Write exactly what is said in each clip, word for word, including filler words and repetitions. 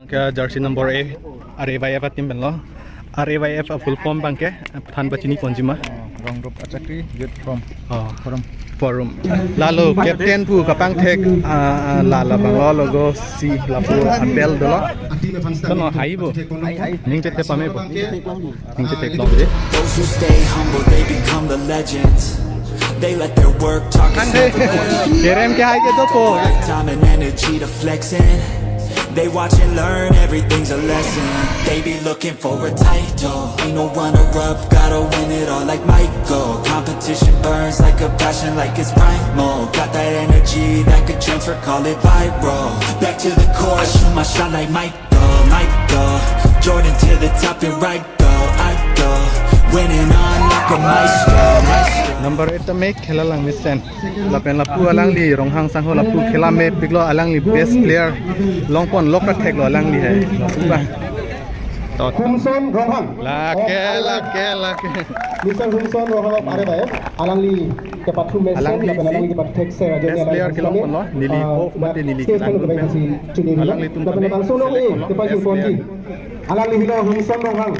Ke jersey number A, R A Y F a team pen lo. R A Y F a full form abang ke, than pachini ponji ma? Rongrup Achakri Youth Forum. Oh. Forum. Forum. Lalo captain pu kapangthek, ah, ah, la labang lo, logo si lapu Abel dolo. Kono hai bo. Hai, hai. Ning chethe pame bo. Ning chethe long de. Those who stay humble, they become the legends. They let their work talk is never questioned. Kerem ke hai ke dopo. Time and energy to flexing. They watch and learn, everything's a lesson. They be looking for a title. Ain't no runner up, gotta win it all like Michael. Competition burns like a passion, like it's primal. Got that energy that could transfer, call it viral. Back to the core, I shoot my shot like Michael, Michael. Jordan to the top and right go, I go. Winning on like a maestro, maestro. Number eight tame khela lang mesen. Lapen lapu alangli Ronghang sangho lapu khela mepiklo, alangli best player. Longpon lok ra theklo alangli hai. Lapu abang. Tot. Humson Ronghang. Lake, lake, lake. Mister Humson Ronghang of R A Y F. Alangli kepathu mesen, alangli lapen si alangli kepathu thek se aja best player kelong ponlo, neli ah, hope mate neli stage kelang pen pen. Chuni alangli tum lapen tame bangso lo select eh, ponlo, kepathu best player. Alangli hilo Humson Ronghang.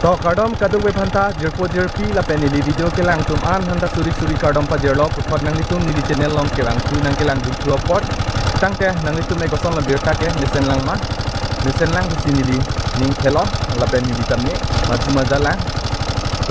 To kardom kadokave aphanta, jirpo jirpi lapen neli video kelang atum an aphanta suri suri kardom pajirlo, puthot nanglitum neli channel along kevang thu nangkelang dun thu apot. Tangte nanglitum me koson lo birta ke mesen lang ma. Mesen lang si neli ning thelo, lapen neli tame maju maja lang.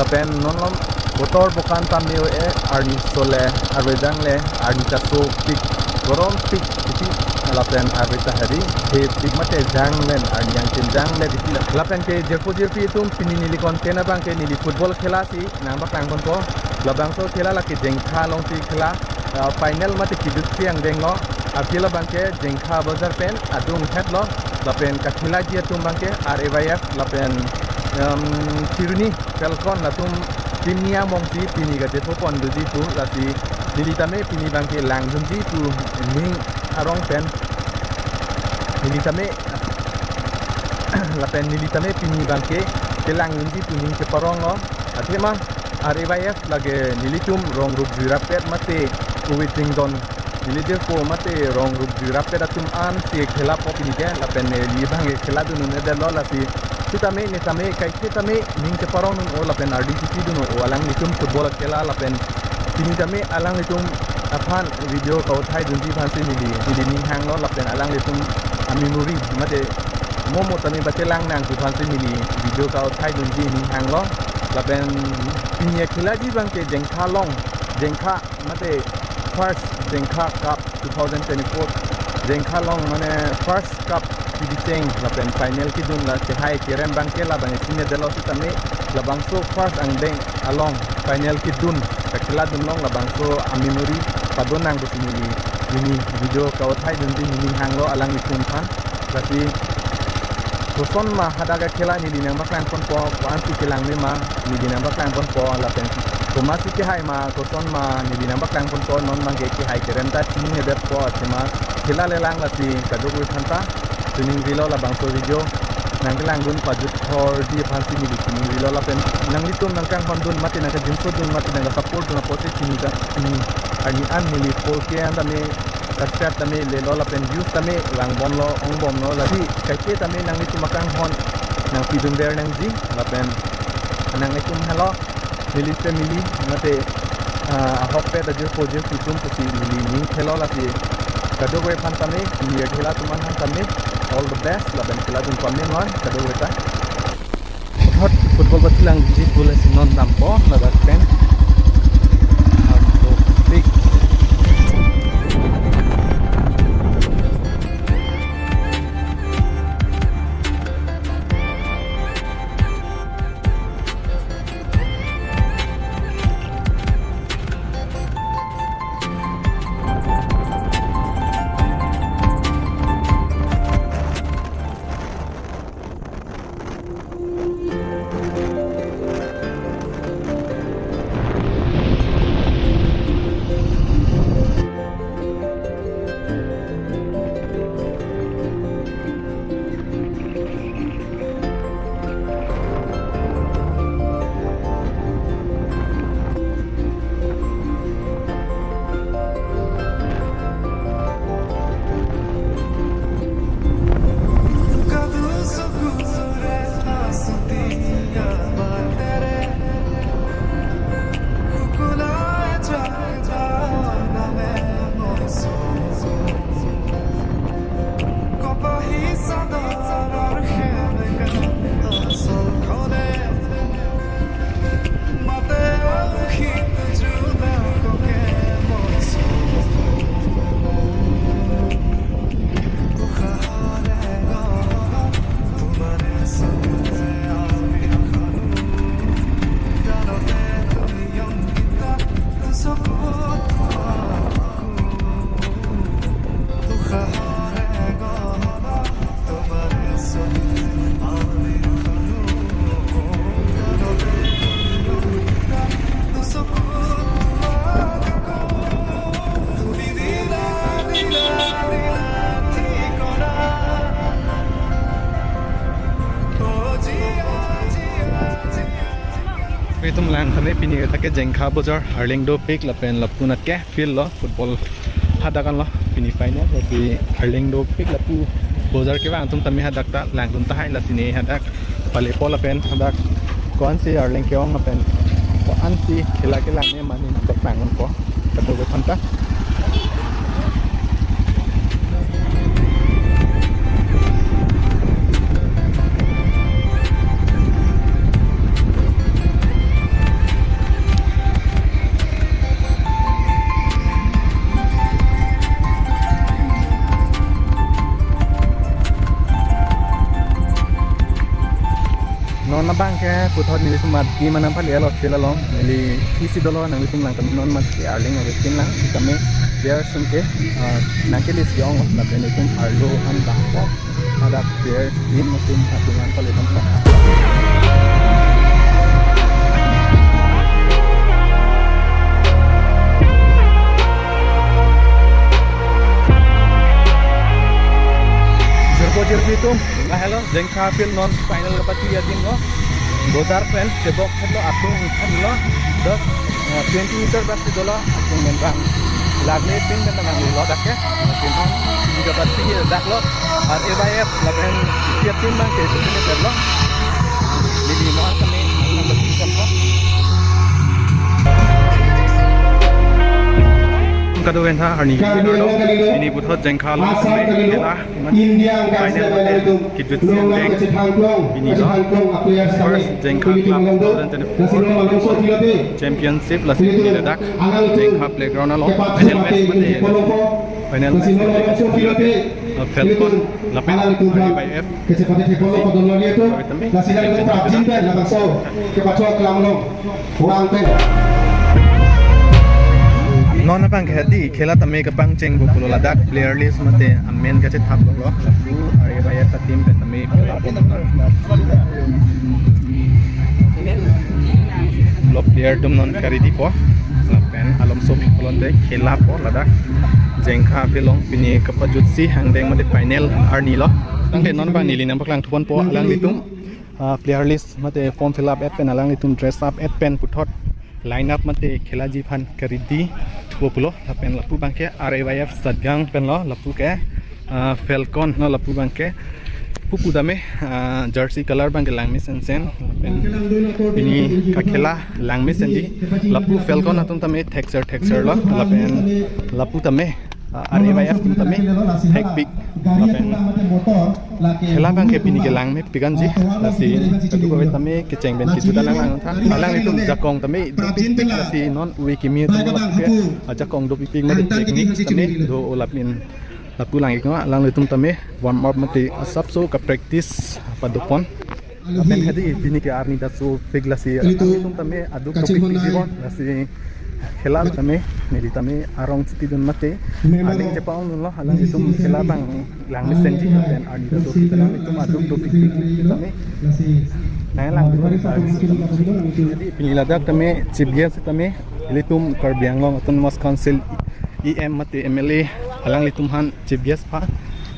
Lapen non lom kotor bokan tame o e, arni sole, arve jangle, arni chaso pik, gorom pik, isi, lapen arve tahari, he pik mate janglen, arni angtin jangle, isi la. Lapen ke jirpo jirpi atum pini neli content abang ke neli football khela si nangpaklang ponpo. Labangso khela lake Jengkha along si khela, ah, final mate kiduk si angdeng lo. Aphi labang ke Jengkha bazar pen adung het lo. Lapen kakhelaji atum abang ke R A Y F lapen, em, Kheroni Falcon latum team ni among si pini kachethopon doji pu, lasi neli tame pini abang ke langdunji pu ning arong pen. Neli tame lapen neli tame pini abang ke kelang dunji pu ning cheparong lo. Athema R A Y F lake nelitum Rongrup Juirapet mate Uwiting Don, neli jirpo mate Rongrup Juirapet atum an si khelapo pini ke, lapen neli abang ke khela dun un-edetlo, lasi sitame netame kaike tame ning cheparong dun-o lapen ardi titi dun-o alanglitum football khela lapen pini tame alanglitum aphan video kauthai dunji aphan si neli, neli ning hanglo lapen alanglitum a-memory mate mo mo tame bachelang nangji aphan si neli video kauthai dunji ning hanglo. Lapen pini khelaji abang ke Jengkha along, Jengkha mate first Jengkha Cup two thousand twenty-four, Jengkha along mane first cup kibiseng lapen final kidun la kehai kerem abang ke labang isi ne delo sitame labangso first angdeng along final kidun kakhela dun long labangso a-memory padon nang pusi neli pini video kauthai dunji ning hanglo alanglitum aphan. Lasi koson ma hadak akhela neli nangpaklang ponpo, ko-an si kelang me ma neli nangpaklang ponpo, lapen komatsi kehai ma koson ma neli nangpaklang ponpo, non abang ke kehai kerem ta chini-edetpo, athema khela le lang, lasi kadokave aphanta chiningrilo labangso video nangkelang dun pajut thorji aphan si neli chiningrilo, lapen nanglitum nangkanghon dun mate nangkajinso dun mate nangka-support dun apotsi chini ka, chini arni an neli four K an tame subscribe tame lelo lapen views tame vangbomlo, ongbomlo, lasi kaike tame nanglitum akanghon nangpidunver nangji lapen nanglitum helo neli family mate, ah, ahokpet ajirpo jirpi atum pusi neli ning thelo, lasi kadokave aphan tame, neli akhela atum aphan tame all the best lapen khela dun pame non kadokave ta. Hot football bachelang ji pu lasi non dampo ladak pen. Anto pik. Atum lang tame pini ke ta ke Jengkha bojar arleng dopik lapen lapu nat ke field lo, football hadak anlo pini final, lapu arleng dopik, lapu bojar kevang atum tame hadak ta langdun tahai, lasi ne hadak palepo lapen hadak ko-ansi arleng ke-ong lapen ko-ansi khela kelang ne mane nangkok pangon ko. Kadokave aphanta. Non abang ke puthot nelitum mat di manam pali alo field along, neli isi dolo, nanglitum lang kami non mat ke arleng ave tin lang, kami biar sungke, ah, nangke list yong, lapen nelitum arlo an bangko, ada biar tim atum atum an pali tempat. Jirpo jirpi atum, ah, hello, Jengkha field non final kapachoi adim lo. Bojar pen tebok khat lo, atum khat lo, dos, eh, twenty meter bak si dolo, atum men bang. Lagle pin pen nang lo dak ke. Atum bang, ini kapachoi dak lo. R A Y F lapen isi atum bang ke itu ni lo. Ini di mall kami, kami lo. Kadokave aphanta arni. Ini puthot Jengkha lo. Ini India final mate kijut si angdeng pini lo. First Jengkha Club two thousand twenty-four Championship, lasi pini ladak Jengkha Playground along final match mate, final match mate, uh, Falcon lapen R A Y F. Non abang ke hadi khela tame kapangcheng pu pulo, ladak player list mate amen kachethap lo, lapu R A Y F ateam pen tame khela po. Lo player atum non karidi po, lapen alomso kolon de khela po ladak Jengkha field along pini kapajut si angdeng mate final arni lo. Tangke non bang neli nangpaklang thupon po alanglitum, ah, player list mate form fill up et pen alanglitum dress up et pen puthot line up mate khelaji aphan karidi thupo pulo, lapen lapu bang ke R A Y F Satgaon pen lo, lapu ke, ah, Falcon lo, lapu bang ke pupu tame, ah, jersey color bang ke langmesen sen, lapen pini kakhela langmesenji, lapu Falcon atum tame thekser thekser lo, lapen lapu tame, ah, R A Y F atum tame thekpik, lapen khela bang ke pini ke langmepik anji, lasi kadokave tame kecheng pen kejut an nang lang tha. Alanglitum jakong tame dopikpik, lasi non ove kimi atum lapu ke, ah, jakong dopikpik mate technique tame do, lapen lapu lang-ik non, alanglitum tame warm up mate asapso kapractice padopon. Lapen hadi pini ke arni dasopik, lasi alanglitum tame aduk dopikpik dipon, lasi khela tame neli tame arong chitidun mate aling chepa-ongdunlo, alanglitum khela bang langmesenji, lapen arni dasopik alanglitum aduk dopikpik tame nanglang dipon. Hadi pini ladak tame chief guest tame ilitum Karbi Anglong Autonomous Council E M mate M L A, alanglitum aphan chief guest pa,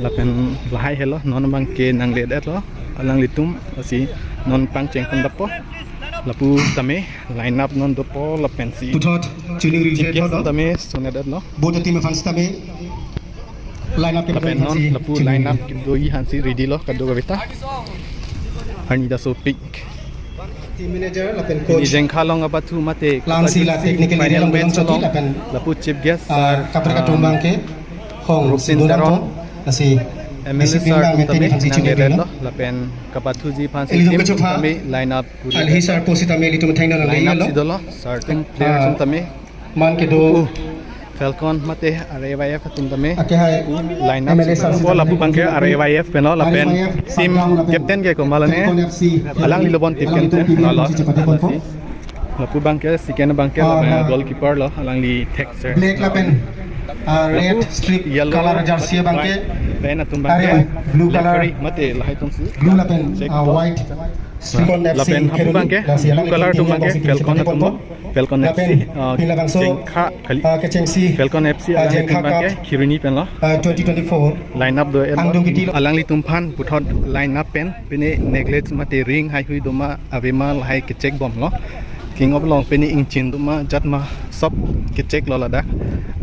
lapen lahai helo, non abang ke nangledetlo alanglitum, lasi non pangcheng pon dapo, lapu tame line up non dopo, lapensi puthot chief guest tame sunedetlo. Both the team aphan tame line up ke lapen non lapu line up kedoji aphansi ready lo kadokave ta. Arni dasopik. Team manager lapen coach. Ini Jengkha along kapathu mate klangsi la technical final area match along lapen lapu chief guest, ah, sir, kaprek atum, um, bang ke Hong Rupsin Sudon Teron, Rongkho, lasi M L A discipline sir bang maintain tame aphansi nangledetlo, lapen kapathuji aphansi ilitum team kechopha tame line up kuri. Alhi sir posi tame ilitum thengno line up nangledetlo. Si dolo, sir atum player atum tame man kedo. Uh, Falcon mate R A Y F atum tame. Ake hai. Line up M L A si sir po, lapu bang ke R A Y F pen lo, lapen R A Y F team Satgaon lapen captain ke komat lo ne. Falcon F C. Alangli lo bon team captain. Alangli team lo lo. Captain pen po. Lapu bang ke second bang ke, ah, lapen goalkeeper lo, alangli thekser. Black lapen, ah, red strip yellow color jersey bang ke. Pen atum bang ke. Are, blue color. Referee mate lahai atumsi. Blue lapen, ah, white. Falcon F C lapen hapu bang ke, Kheroni, blue color atum bang ke, Falcon atum lo. Falcon F C, lapen, ah, pila bangso, Jengkha kali. Ah, kechengsi, Falcon F C, ah, alangli Jengkha atum bang ke, Cup, Kheroni pen lo. Ah, twenty twenty-four. Line up do el lo. Angdung kiti lo. Alanglitum aphan puthot line up pen, pine neglect mate ring haihui doma avema lahai kechek bomlo. King of long pini ingchin atum ma jat ma sop ke check lo ladak.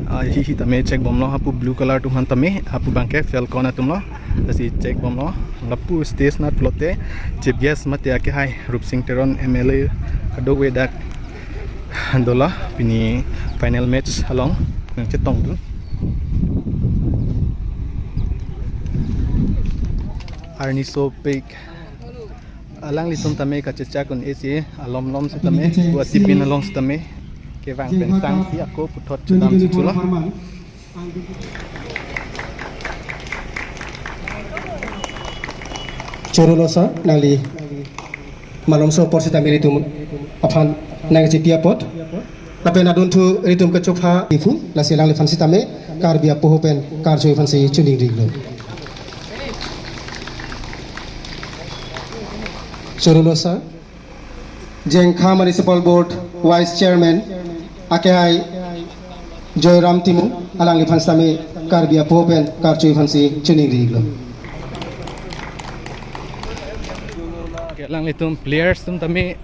Ah, hihi tame check bomlo, hapu blue color atum aphan tame, hapu abangke Falcon atum lo. Lasi check bomlo. Lapu stage nat pulote chief guest mate akehai Rupsing Teron M L A kadokave dak dolo, pini final match along nangchetongdun. Arniso Pik. Alanglitum tame kachechak un-e si, alom lom sitame, Guwahati pin along sitame kevang pen sang si ako puthot chedam si chulo. Choro lo sir, nangli malomso apor sitame ilitum aphan nangchepi apot. Lapen adunthu ilitum kachopha ipu, lasi alangliphan sitame Karbi apoho pen karcho aphan si choningri lo. Choro lo sir. Jengkha Municipal Board Vice Chairman akehai Joyram Timung, alangliphan sitame Karbi apoho pen karcho aphan si choningri lo. Alanglitum players atum tame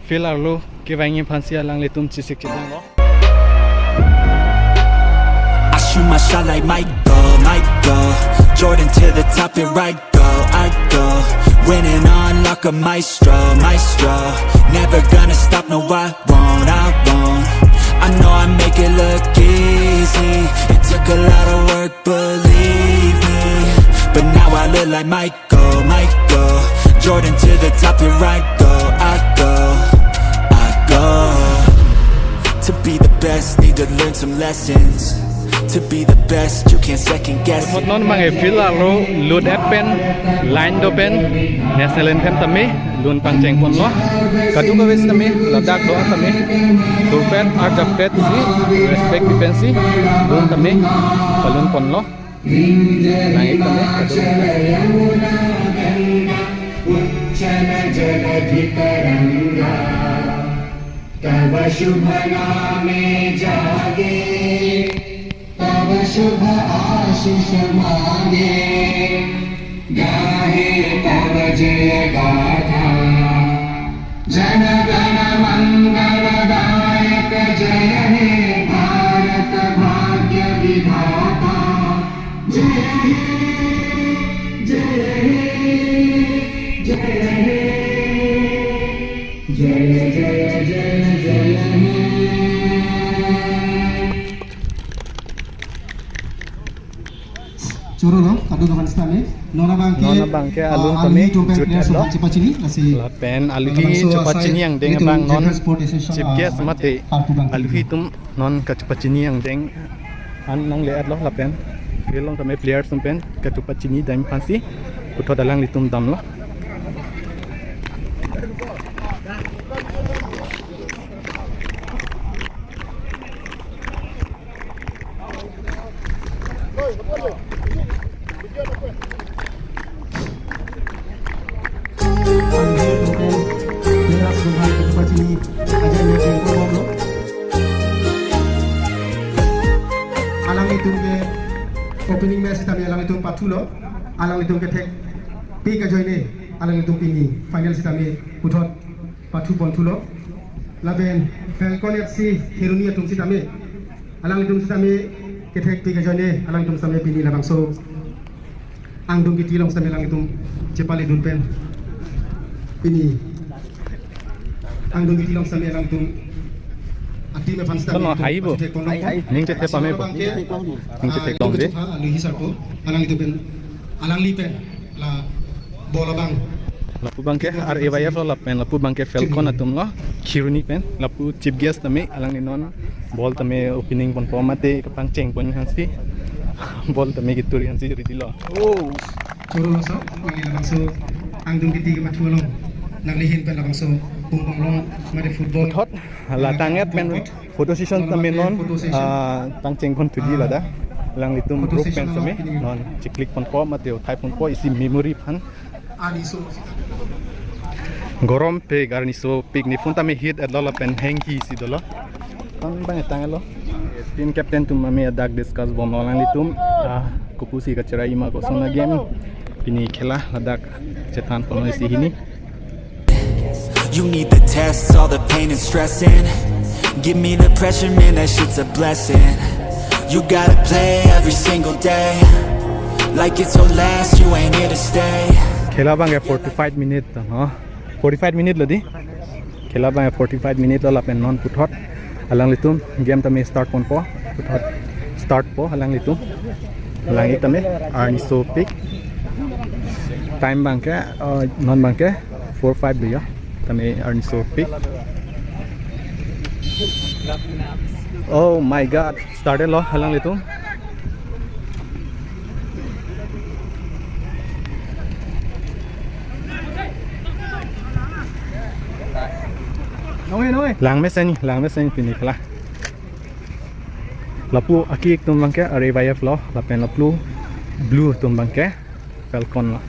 field arlo kevangji aphan si alanglitum chesik chedang lo. I shoot my shot like Michael, Michael Jordan, to the top and right go, I go. Winning on like a maestro, maestro. Never gonna stop, no, I won't, I won't. I know I make it look easy. It took a lot of work, believe me. But now I look like Michael, Michael Jordan, to the top and right go, I go, I go. To be the best, need to learn some lessons. To be the best, you can't second guess it. Mot non abang e field arlo load up pen, line do pen, national anthem tame lun pangcheng ponlo. Kadokave sitame ladak do tame turpet arjapet si, respect pen si lun tame palun ponlo. Nang-ik tame kadokave. तव शुभ नामे जागे, तव शुभ आशीष मांगे, गाहे तव जय गाथा। जन गण मंगल दायक जय हे भारत भाग्य विधाता। जय हे, जय हे, जय हे। जय जय जय जय हे। Choro lo, kadokave sitame. Non abang ke, non abang ke, ah, alun tame aluhi atum pen jut players head lo. Chepachini, lasi. Lapen aluhi, labangso chepachini asai angdeng ilitum abang non General Sport Association, chief, ah, guest mate, partu abang aluhi atum non kachepachini angdeng an nangle-et lo lapen field along tame players atum pen kachepachini dam aphan si puthot alanglitum damlo. Alanglitum ke opening match sitame alanglitum pathulo, alanglitum kethekpik ajoine alanglitum pini final sitame puthot pathu ponthulo. Lapen Falcon F C Kheroni atum sitame, alanglitum sitame kethekpik ajoine alanglitum sitame pini labangso angdung kiti along sitame alanglitum chepaledun pen pini angdung kiti along sitame alanglitum a-team aphan sitame. Bono, atum haibo. Pachethek ponlo. Ai, ai. Ning chethek pame bo. Ning chethek, ah, long de. Aluhi sarpo, alanglitum pen, alangli pen la ball abang. Lapu abang ke R A Y F lo lapen lapu abang ke Falcon atum lo, Kheroni pen, lapu chief guest tame, alangli non ball tame opening ponpo mate kapangcheng pon aphan si ball tame keturi aphan si ready lo. Oh. Choro lo sir, nangli labangso angdung kiti kepathu along, nangli ahin pen labangso pung pong long mate football. Puthot la tang-et pen photo session tame non, ah, pangcheng pon thuji ladak. Alanglitum group pen tame non cheklik ponpo mate uthai ponpo isi memory aphan. Arniso. Gorom pik, arniso pik, ne phone tame hit-et lo lapen hanghi si dolo. Tang abang tang-et lo. Team captain atum tame adak discuss bomlo alanglitum, ah, kopusi kacherai ma, koson a-game. Pini khela ladak chethan ponlo isi hini. You need the tests, all the pain and stressing. Give me the pressure, man, that shit's a blessing. You gotta play every single day, like it's your last, you ain't here to stay. Khela abang ke forty-five minute, no? Forty-five minute lo di. Khela abang ke forty-five minute lo lapen non puthot alanglitum game tame start ponpo. Puthot start po alanglitum. Alang-ik tame arnisopik. Time abang ke, uh, non abang ke four five lo ya. Tame arnisopik. Oh my God. Started lo alanglitum. Langmesen, langmesen pini khela. Lapu aki-ik atum abang ke R A Y F lo, lapen lapu blue atum abang ke Falcon lo.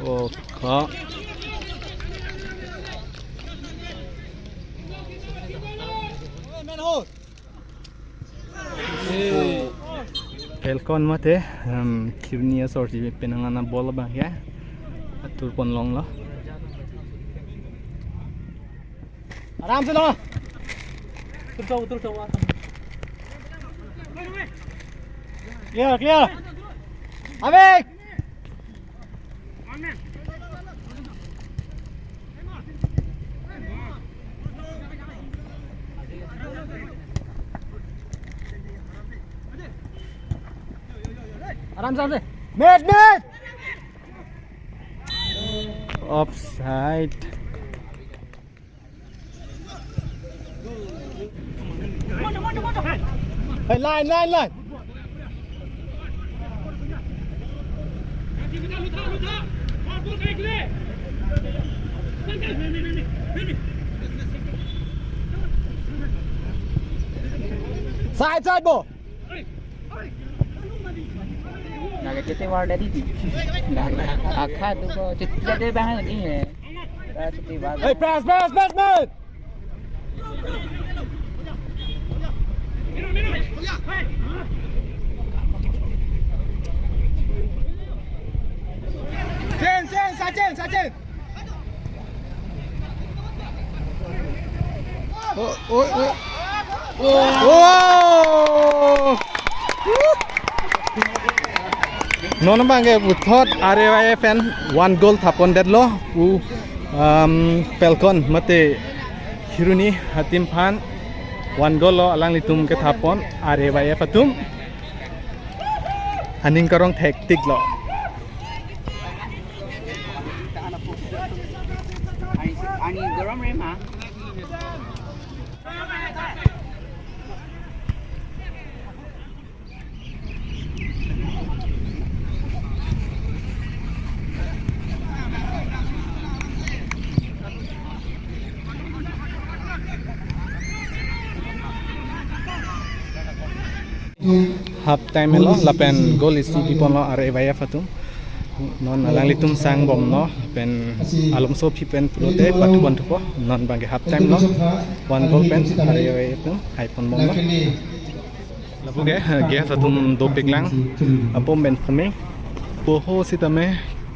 Oh, kha. Falcon mate, um, Kheroni asor si penang an abol abang ya. Atur pon longlo. Aram se lo. Tur chau, tur chau. Clear, clear. Avik. Aram se, aram se. Mid, mid. Offside. Hey, line, line, line. Side, side, ball. Lagi cuti war dari di. Lagi akha tu ko cuti jadi bahan ni hai. Cuti war. Hey, press, press, press, man. Change, change, Sachin, Sachin. Oh, oh, oh. Oh. Non abang ke puthot R A Y F an one goal thap pondetlo pu, um, Falcon mate Kheroni ateam aphan one goal lo alanglitum kethap pon R A Y F atum. Aning karong thektik lo. Ani, ani garam re ma. Half time lo, lapen goal isi piponlo R A Y F atum. Non alanglitum sang bomlo, pen alomso aphi pen pulote pathu pon thupo, non abang ke half time lo, one goal pen R A Y F atum hai pon bomlo. Lapu ke, guest atum dopiklang, apom pen tame, poho sitame,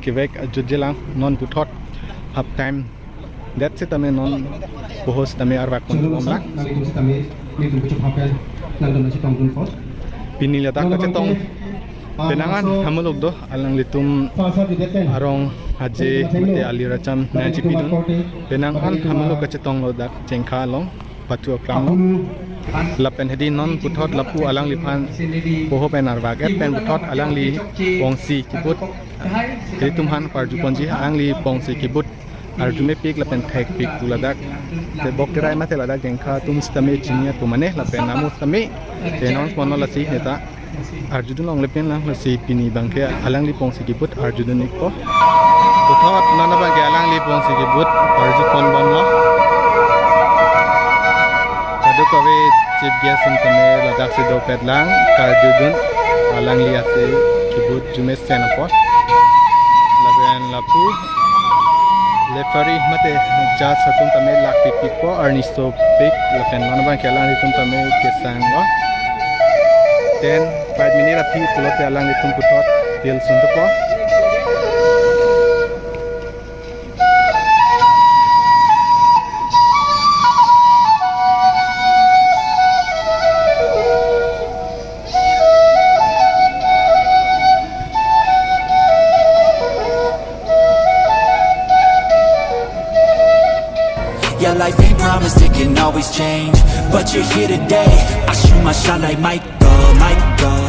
kevek jutjelang, non puthot half time. That's it, tame non poho sitame arvak pon bomlang. Pini ladak kachetong penang an hamuluk do, alanglitum arong aje mate ali racham nangchipidun. Penang an hamuluk kachetonglo dak Jengkha along, pathu aklam lo. Lapen hedi non puthot lapu alangliphan poho pen arvak et pen puthot alangli pongsi kibut. Hedi atum aphan parju ponji, alangli pongsi kibut arjumepik lapen thekpik pu ladak. Te bok kerai mate ladak Jengkha atum sitame chini atum ane lapen amo sitame te non ponlo lasi neta arjudun longle pen lang, lasi pini abang ke alangli pongsi kibut arjudun-ikpo. Puthot non abang ke alangli pongsi kibut arju pon bomlo. Te Duk ave chief guest atum tame ladak si dopetlang, karjudun alangli ase kibut jumesen apot. Lapen lapu referee mate judge atum tame lak pikpikpo, arnisi sopik, lapen non abangke alanglitum tame kesanglo. Ten, five minute aphi pulote alanglitum puthot field suntupo. Yeah, life ain't promised, it can always change. But you're here today, I shoot my shot like Michael, Michael.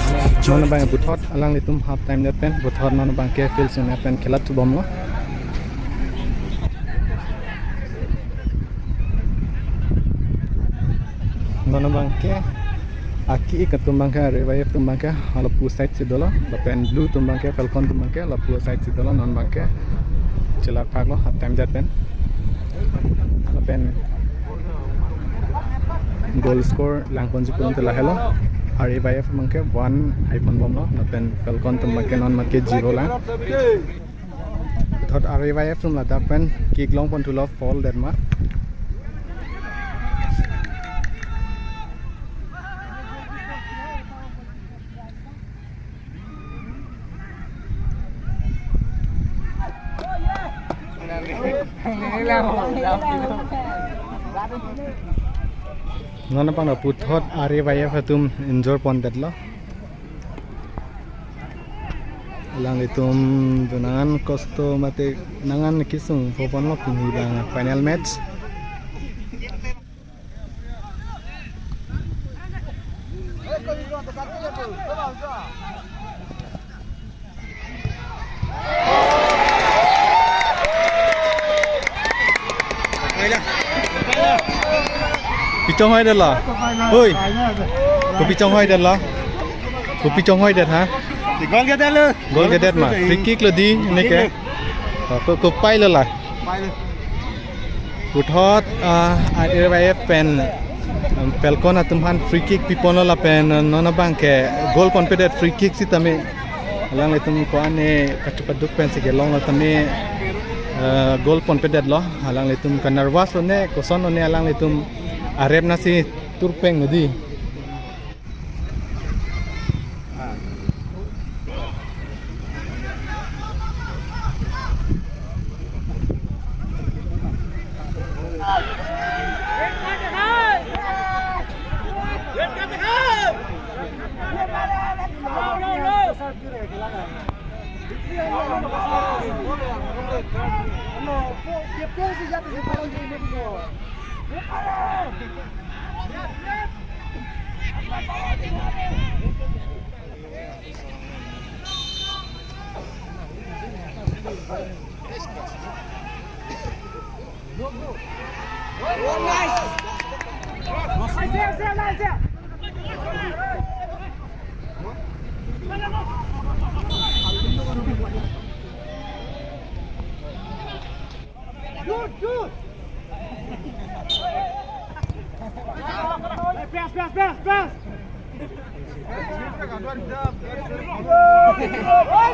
Non abang puthot alanglitum half time det pen, puthot non abangke field sunat pen khelathu bomlo. Non abangke aki-ik atum abangke, R A Y F atum abangke lapu side si dolo, lapen blue atum abangke, Falcon atum abangke lapu side si dolo, non abangke chelar phaklo half time det pen. Lapen goal score langponji pulote lahelo, R A Y F abangke one haipon bomlo, lapen Falcon atum abangke non abangke zero lang. Puthot R A Y F atum ladak pen kick longponthulo, foul det ma. Non abang puthot R A Y F atum injure pondetlo. Alanglitum do nangan kosto mate nangan kesung poponlo pini abang final match. Pi chonghoi det la? Oi. Kopi chonghoi det la? Kopi chonghoi det ha? Goal kedetlo. Goal kedet ma. Free kick lo dei neke. Ko, kopai lo la? Puthot, ah, R A Y F pen, um, Falcon atum aphan free kick piponlo lapen, uh, non abangke goal ponpedet, free kick sitame. Alanglitum ko-an ne kachepaduk pensi kelonglo tame, uh, goal ponpedetlo. Alanglitum ke nervous lo ne, koson lo ne alanglitum arep nasi turpeng lo dei. Good, good. Pass, pass, pass, pass.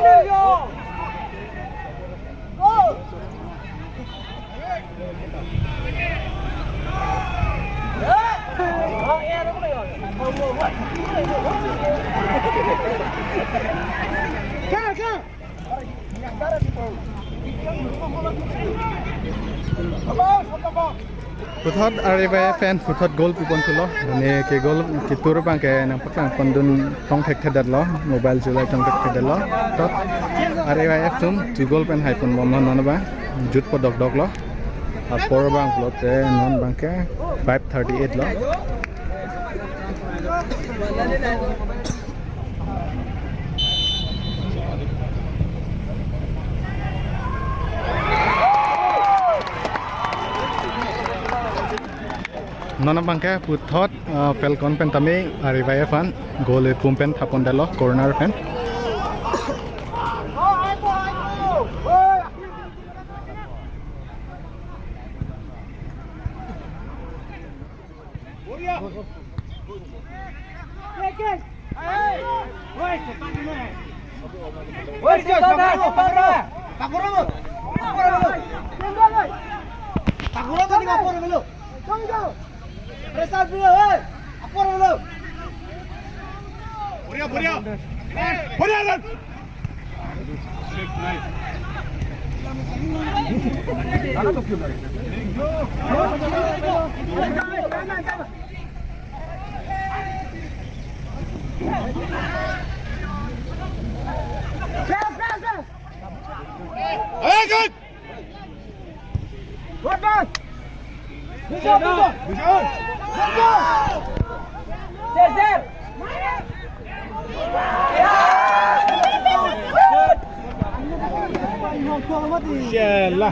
Go, go. Puthot R A Y F pen puthot goal piponthulo. Neke goal ketur abangke nangpaklang pondun tong thekthedetlo. Mobile chulai tong thekthedetlo. To R A Y F atum two goal pen haiponbomlo non abang. Jutpo dokdoklo. Apor abang pulote non abangke five thirty-eight lo. Non abangke puthot, ah, Falcon pen tame R A Y F aphan goal epum pen thapondetlo corner pen. Pressure, pressure, hey! Apor, apor! Bhoriya, bhoriya! Bhoriya, run! Hey, good! Shella.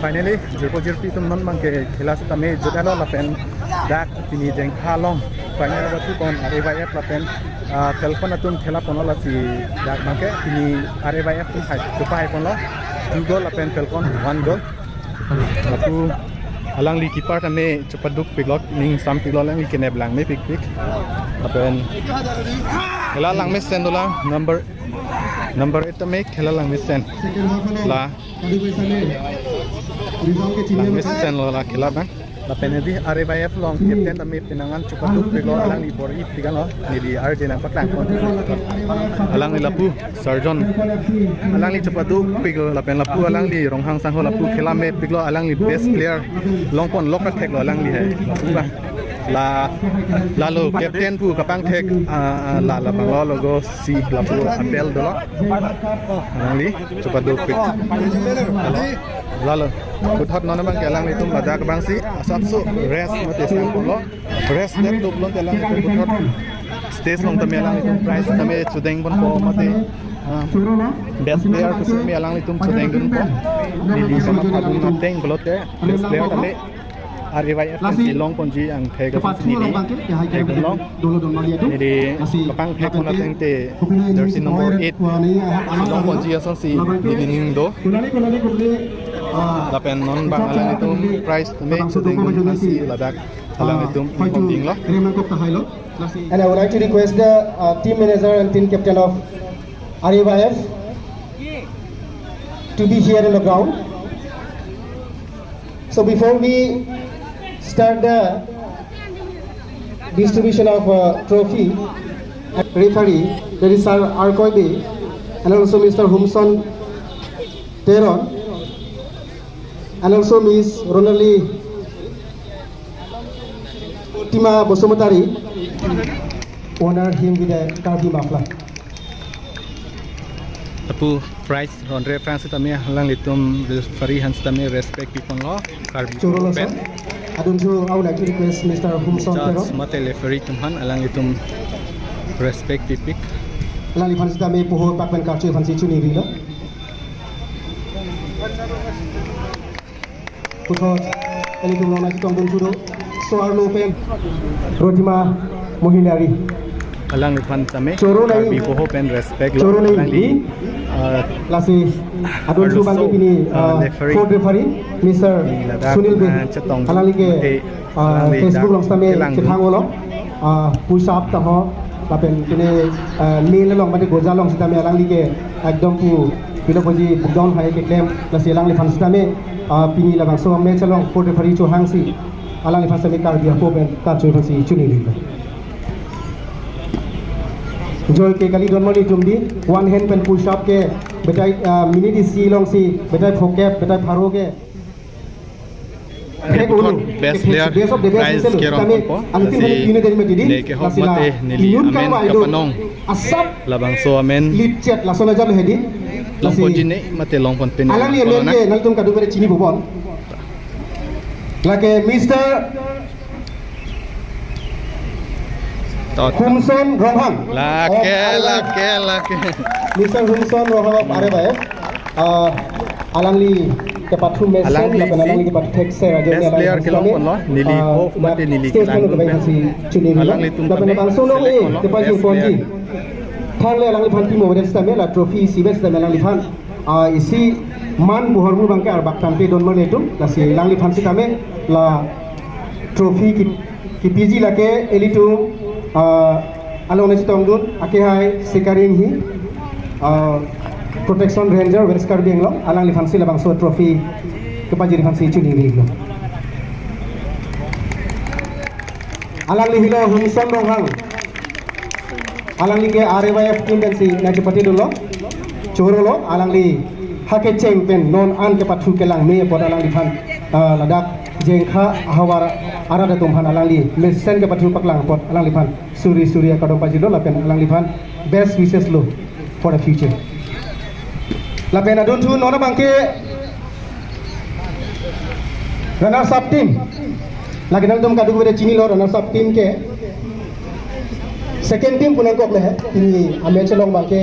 Finally, jirpo jirpi atum non abangke khela sitame jutlo lapen dak pini jengtha along final batu kon R A Y F lapen, ah, Falcon atum khela ponlo, lasi dak abangke pini R A Y F atum hai, chopahai ponlo two goal lapen Falcon one goal. Lapu alangli keeper tame chopaduk piklo, ning sam piklo, alangli kenep langme pikpik. Lapen khela langmesen dolang, number, number eight tame khela langmesen. La langmesen lo la khela abang. Lapen hedi R A Y F along captain tame penang an chopaduk piklo, alangli bor-i piklo, neli arje nangpaklang pon. Alangli lapu Sarjon, alangli chopaduk piklo, lapen lapu alangli Ronghang sangho lapu khela me piklo, alangli best player long ponlo, katheklo alangli hai. Lapu ba. La, lalo captain pu kapangthek, ah, ah, la, labanglo, logo si lapu Abel dolo. Alangli chopaduk pik. Lalo, puthot non abangke alanglitum ladak abangsi asapso rest mate sang ponlo. Rest det tup lon telang puthot stage along tame alanglitum prize tame chodeng ponpo mate, ah, best player pusi tame alanglitum chodeng dunpo. Neli kamatha dun ateng pulote best player tame R A Y F pensi long ponji angthek ason si neli thekdunlong. Neli kapangthek pon ateng te jersey number eight long ponji asonsi neli ning do. Lapen non abang alanglitum prize tame chodeng dun ansi ladak alanglitum ingkong dinglo. And I would like to request the, uh, team manager and team captain of R A Y F to be here on the ground. So before we start the distribution of, uh, trophy, referee, that is Sir R Koibe, and also Mister Humson Teron, and also Miss Ronali Tima Basumatary, honor him with a Karbi muffler. Lapu prize hundred francs tame alanglitum referee aphan sitame respect pi ponlo. Karbi choro lo pen. Sir. Adun chu, I would like to request Mister Humson Judge Teron. Mate referee atum aphan alanglitum respect pipik. Alangliphan sitame puho pak pen karcho aphansi choningri lo. Puthot elitum long nangchetongdun chudo. So arlo pen Rotima Mohilari. Alangliphan tame choro nai. Karbi puho pen respect lo. Choro nai. Alangli, ah, lasi adun arlo chu abangke so, pini, ah, ah, referee. Fourth referee, Mister Pini ladak, Sunil Bey. Ah, chetong. Alangli ke, eh, ah, alangli Facebook dak along sitame kelang chethang dun. Olo. Ah, push up taho, lapen pine, ah, main along mate goja along sitame alangli ke ekdom pu pilo poji bukdon hai keklem, lasi alangliphan sitame, ah, pini labangso match along fourth referee chohangsi alangliphan sitame Karbi apo pen karcho aphansi choningri. Joike kali donmar atum di, one hand pen push up ke, betai, ah, minute isi alongsi, betai phokep, betai pharo ke. Ke puthot best player prize keron ponpo, lasi ne kehok mate neli amen kapanong. Labangso amen longponji ne mate longpon pen alangli amen ke nangtum kadokave chini bobon. Lake Mister Tot. Humson Ronghang. Lake, of R F I. Lake, lake. Mister Humson Ronghang of R F I. Ah, alangli kepathu mesen, alangli lapen si alangli kepathu thekser ajo best player kelong ponlo, neli hope mate neli kelang pen alangli atum lapen tame bangso along select eh ponlo, kepathu best player. Thanle alangliphan team over sitame la trophy isi best sitame alangliphan. Ah, isi man buhor mu bangke arbak tangte donmar atum, lasi alangliphan sitame la trophy ki, kipiji lake ilitum, ah, along nesi tongdun, akehai Sikari Enghi, ah, Protection Ranger West Karbi Anglong, alangliphan si labangso trophy kepajir aphan si chuningri lo. Alangli helo Humson Ronghang. Alangli ke R A Y F team pensi nangchepatedunlo. Chorolo, alangli ha kecheng pen non an kepathu kelang me apot alangliphan, ah, ladak Jengkha ahavar arat atum aphan alangli mesen kepathu paklang apot alangliphan suri suri akardom pajirlo lapen alangliphan best wishes lo for the future. Lapen adunthu non abangke runners up team. Lake nangtum kadokave chinilo runners up team ke. Second team pu nangkok le he. Pini amatch along abangke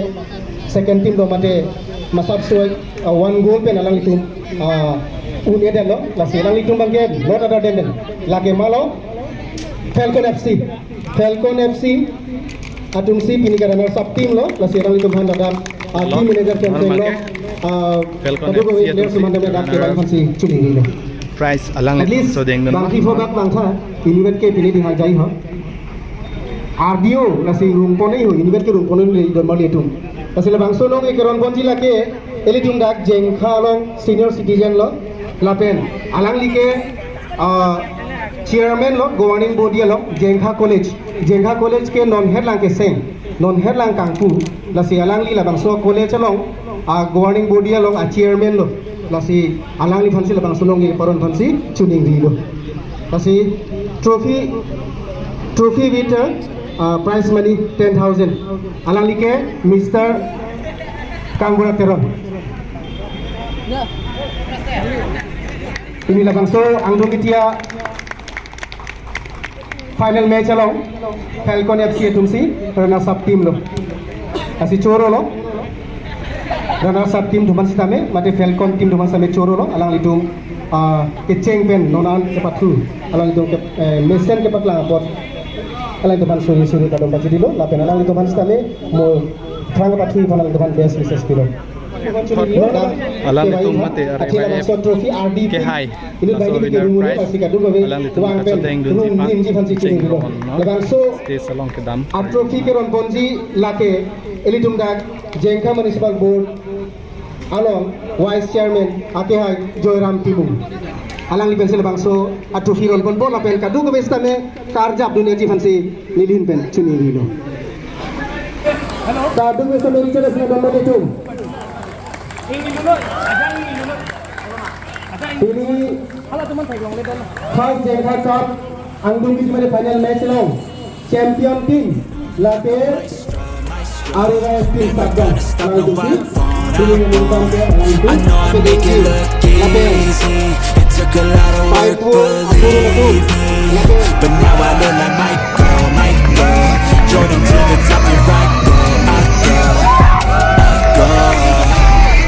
second team do mate masap soi, uh, one goal pen alanglitum, uh, un-edetlo. Lasi alanglitum abangke not other than, than lake malo Falcon F C. Falcon F C atum si pini ke runners up team lo, lasi alanglitum aphan ladak, ah, team manager pen lo, ah, Falcon F C atum si players aphan tame ladak ke bang aphan si chuningri lo. Prize alanglitum sodeng dun bangphi phobak bangtha, inutvet ke pini dihang jai ho. Ardio lasi rungpon ho, inutvet ke rungpon le donmar atum. Lasi labangso along ke keron ponji lake, ilitum dak Jengkha along senior citizen lo, lapen alangli ke, ah, chairman lo governing body along Jengkha College. Jengkha College ke non herlang keseng, non herlang kangpu. Lasi alangli labangso college along, ah, governing body along, ah, chairman lo. Lasi alangliphan si labangso along ke paron aphan si chuningri lo. Lasi trophy, trophy with, uh, prize money ten thousand. Alangli ke Mister Kangbura Teron. Pini labangso angdung ketia final match along Falcon F C atum si runners up team lo. Lasi chorolo. Runners up team atum aphan sitame, mate Falcon team atum aphan sitame chorolo, alanglitum, ah, kecheng pen non an kepathu, alanglitum ke, eh, mesen kepaklang apot, alanglitum aphan suri suri akardom pajirlo, lapen alanglitum aphan sitame mo thrang kepathu aphan alanglitum aphan best wishes pilo. Alanglitum mate R A Y F trophy R D P kehai. Ini laso bagi winner prize alanglitum kachoteng dunji aphan, cheng on lo. Labangso stage along kedam. A trophy keron ponji lake ilitum dak Jengkha Municipal Board along Vice Chairman akehai Joyram Timung. Alangli pensi labangso a trophy ron ponpo lapen kadokave sitame karjap dunji aphan si neli ahin pen chuningri lo. Kadokave sitame richard asina donmar atum. Pini first Jengkha Cup angdung ketima final match along champion team lake R A Y F team Satgaon. Alanglitum si pini menang ke alanglitum. Lapen five four apuru apuru lapen